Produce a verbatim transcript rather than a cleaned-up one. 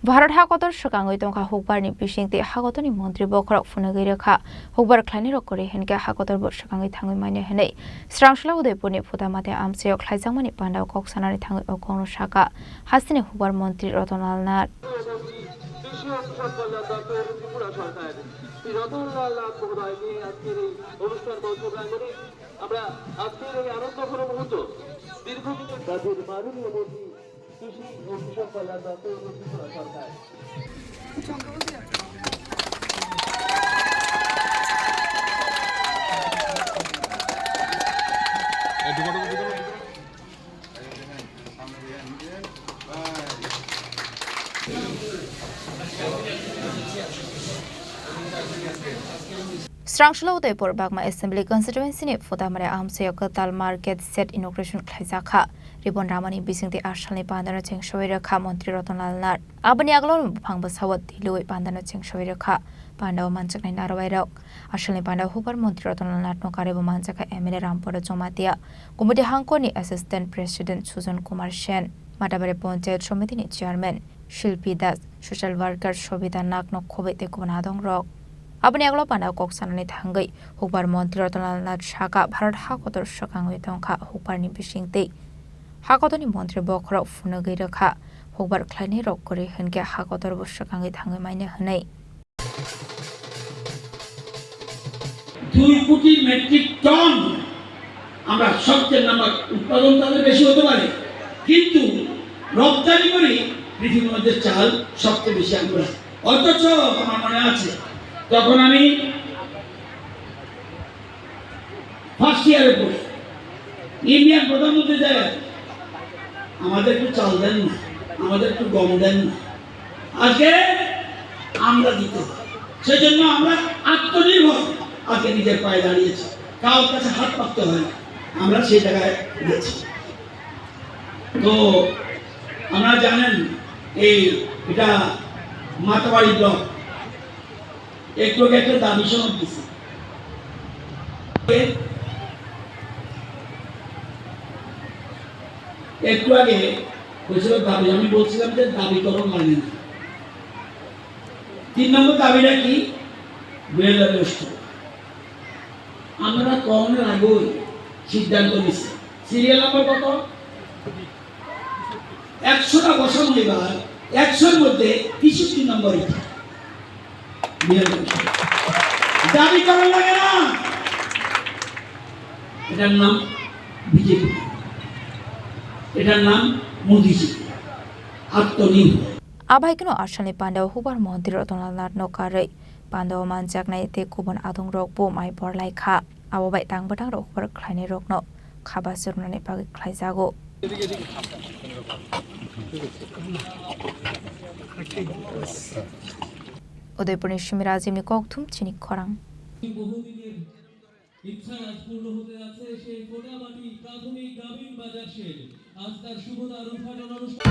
Bharat hakotor swkangwi tongkha hukbarni bisingtwi hakotorni montri bokhorok phunugwi rwkha. Hukbar khlainai rok kwrwi hinkhe hakotor bo swkangwi thangwi manya hwnwi Srangsla Udaipurni Phutamati amchaio khlaijakmani pandao kok sanani thangwi o kokno sakha hasteni hukbar montri Ratan Lal Nath. কৃষি ও কৃষক কল্যাণ দপ্তর ত্রিপুরা সরকার শ্রী রতনলাল নাথ মহোদয়কে আজকের এই অনুষ্ঠান মঞ্চ প্রাঙ্গণে আমরা আজকের এই আনন্দঘন মুহূর্ত দীর্ঘদিনের রাজ্যের মাননীয় মন্ত্রী কৃষি ও কৃষক কল্যাণ দপ্তর ত্রিপুরা সরকার। Srangsla Udaipur Bagma Assembly Constituency ni Phutamari amchaio kwtal market shed inauguration khlaijakha. Ribbon ramani bisingtwi asalni pandano chengsowi rwkha Montri Ratan Lal Nath. Aboni agalo buphang bwsao twiluwi pandano chengsowi rwkha. Pandao manjaknai narwai rok. Asalni pandao hukbar Montri Ratan Lal Nathno karwibo manjakha M L A Rampada Jamatia, Gumati Hangkorni Assistant President Sujan Kumar Sen, Matabari Panchayat Somitini Chairman Shilpi Das, social worker Sobita Nag no khobwi tei kubun adong rok. Aboni agalo pandao kok sanani thangwi hukbar Montri Ratan Lal Nath sakha Bharat hakotor swkangwi tongkha hukbarni bisingtwi. Hakotorni montri bokhorok phunugwi rwkha hukbar khlainai rok kwrwi hinkhe hakotor bo swkangwi thangwi manya hwnwi. দুই কোটি metric ton আমরা সবচেয়ে নাম্বার উৎপাদন তাদের বেশি হতে পারে, কিন্তু রপ্তানি করি পৃথিবীর মধ্যে চাল সবচেয়ে বেশি আমরা। অথচ আমার মনে আছে, তখন আমি ফার্স্ট ইয়ারে পড়ি, ইন্ডিয়ান প্রধানমন্ত্রী যায়, "আমাদের একটু চাল দেন না, আমাদের একটু গম দেন না।" আজকে আমরা দিতে হয়। সেজন্য আমরা আত্মনির্ভর, আজকে নিজের পায়ে দাঁড়িয়েছি, কারোর কাছে হাত পাততে হয় না, আমরা সেই জায়গায় গেছি। তো আপনারা জানেন, এই এটা মাতাবাড়ি ব্লক, একটু আগে একটা দাবি সনদ দিছি। একটু আগে হয়েছিল দাবি, আমি বলছিলাম যে দাবিকরণ লাগে না। তিন নম্বর দাবিটা কি? বেল রেস্ট। আমরা কখনো আগেই সিদ্ধান্ত নিছি। সিরিয়াল নাম্বার কত? একশোটা বসানো এবার, একশোর মধ্যে তেষট্টি নম্বর এটা। দাবি করা লাগে না। এটার নাম বিজেপি, এটার নাম মোদিজি। আত্মনির্ভর। Abai kheno asalni pandao hukbar montri Ratan Lal Nathno karwi pandao manjaknai tei kubun adong rok bo mai borlai kha. Abo bai tang bwtang rok hor khlainai rokno kha bachornani bagwi khlaijago. Udaipurni Sumi Rajibni kokthum chini khorang. ইচ্ছা আজ পূর্ণ হতে যাচ্ছে সেই ফোটামাটি প্রাথমিক গ্রামীণ বাজার শেড। আজ তার শুভ দ্বার উদ্ঘাটন অনুষ্ঠান।